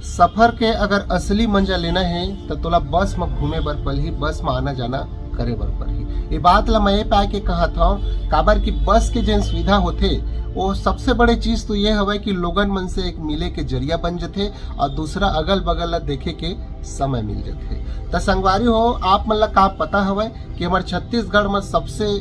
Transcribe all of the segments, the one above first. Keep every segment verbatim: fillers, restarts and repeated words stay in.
सफर के अगर असली मजा लेना हे, त तोला बस म घूमे बर पड़ही, बस म आना जाना करे बर पड़ही। ये बात ला मैं ये पाय के कहत हव, काबर कि बस के जेन सुविधा होथे, वो सबसे बड़े चीज तो ये हवय कि लोगन मन से एक मिले के जरिया बन जथे और दूसरा अगल बगल ला देखे के समय मिल जथे। त संगवारी हो, आप मन ला का पता हवय कि हमर छत्तीसगढ़ म सबसे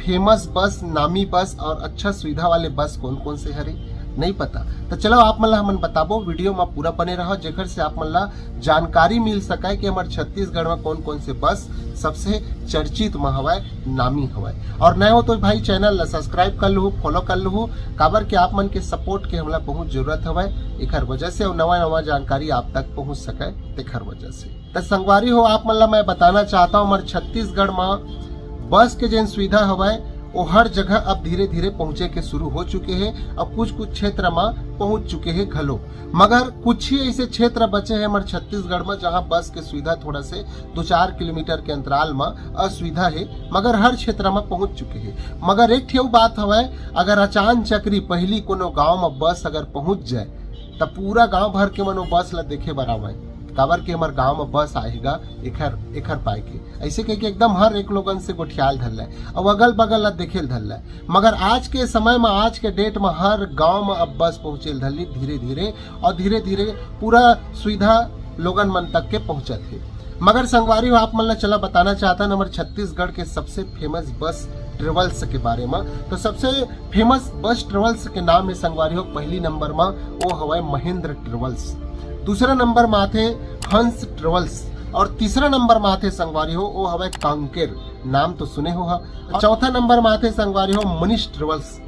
फेमस बस, नामी बस और अच्छा सुविधा वाले बस कौन कौन से हरे? नहीं पता। त चलो, आप मन ला हमन बताबो, वीडियो म पूरा बने रहो, जेकर से आप मन ला जानकारी मिल सके कि हमर छत्तीसगढ़ म कौन कौन से बस सबसे चर्चित म हवय, नामी हवय। और नए हो तो भाई, चैनल ला सब्सक्राइब कर लहू, फॉलो कर लहू, काबर के आप मन के सपोर्ट के हमला बहुत जरूरत हवय। एखर वजह से अउ नवा नवा जानकारी आप तक पहुंच सके, तेखर वजह से। त संगवारी हो, आप मन ला मैं बताना चाहता हूँ, हमर छत्तीसगढ़ म बस के जेन सुविधा हवय, वो हर जगह अब धीरे धीरे पहुंचे के शुरू हो चुके हे और कुछ कुछ क्षेत्र म पहुंच चुके हे घलो। मगर कुछ ही ऐसे क्षेत्र बचे हे हमर छत्तीसगढ़ म, जहां बस के सुविधा थोड़ा से दो चार किलोमीटर के अंतराल म असुविधा हे, मगर हर क्षेत्र म पहुंच चुके हे। मगर एक ठेऊ बात हवय, अगर अचान चक्री पहली कोनो गांव म बस अगर पहुंच जाए, त पूरा गांव भर के मन वो बस ला देखे बर आवय, काबर के हमर गांव म बस आएगा, एखर एखर पाए के ऐसे कह के एकदम हर एक लोगन से गोठियाल धर ले, अब अगल बगल ला देखे धर ले। मगर आज के समय म, आज के डेट म हर गांव म अब बस पहुंचे धर ली धीरे धीरे, और धीरे धीरे पूरा सुविधा लोगन मन तक के पहुंचत हे। मगर संगवारी हो, आप मन ला चला बताना चाहता हूं हमर छत्तीसगढ़ के सबसे फेमस बस ट्रेवल्स के बारे म। तो सबसे फेमस बस ट्रेवल्स के नाम हे संगवारी हो, पहली नंबर म वो हवय महेंद्र ट्रेवल्स, दूसरा नंबर म आथे हंस ट्रेवल्स, और तीसरा नंबर म आथे संगवारी हो, वो हवय कांकेर, नाम तो सुने हो हा। चौथा नंबर म आथे संगवारी हो मनीष ट्रेवल्स,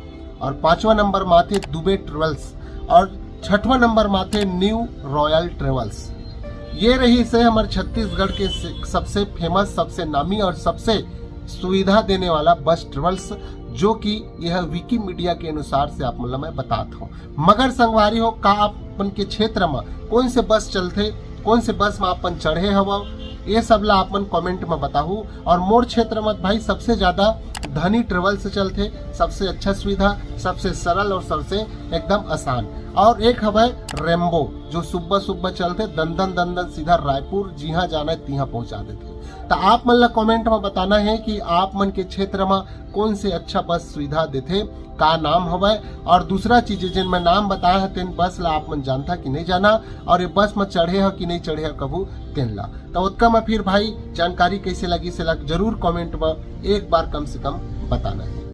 और पांचवा नंबर म आथे दुबे ट्रेवल्स, और छठवां नंबर म आथे न्यू रॉयल ट्रेवल्स। ये रहिस हे हमर छत्तीसगढ़ के से-, सबसे फेमस, सबसे नामी और सबसे सुविधा देने वाला बस ट्रेवल्स, जो कि यह विकिमीडिया के अनुसार से आप मन ला मैं बतात हूँ। मगर संगवारी हो, का आप मन के क्षेत्र म कौन से बस चलथे, कौन से बस म आप मन चढ़े हवव, ये सब ला आप मन कमेंट म बताहू। और मोर क्षेत्र म भाई सबसे ज्यादा धनी ट्रेवल्स चलथे, सबसे अच्छा सुविधा, सबसे सरल और सबसे एकदम आसान। और एक हवय रेम्बो, जो सुबह सुबह चलथे, दंदन दंदन सीधा रायपुर, जिहां जाना हे तिहां पहुंचा देथे। त आप मन ला कमेंट म बताना हे कि आप मन के क्षेत्र म कौन से अच्छा बस सुविधा देथे, का नाम हवय, और दूसरा चीज जेन मैं नाम बताए हव तेन बस ला आप मन जानथा कि नहीं जाना, और ये बस म चढ़े हव कि नहीं चढ़े हव कभू तेन ला। त ओतका म फिर भाई जानकारी कैसे लगी, सेला जरूर कमेंट म एक बार कम से कम बताना हे।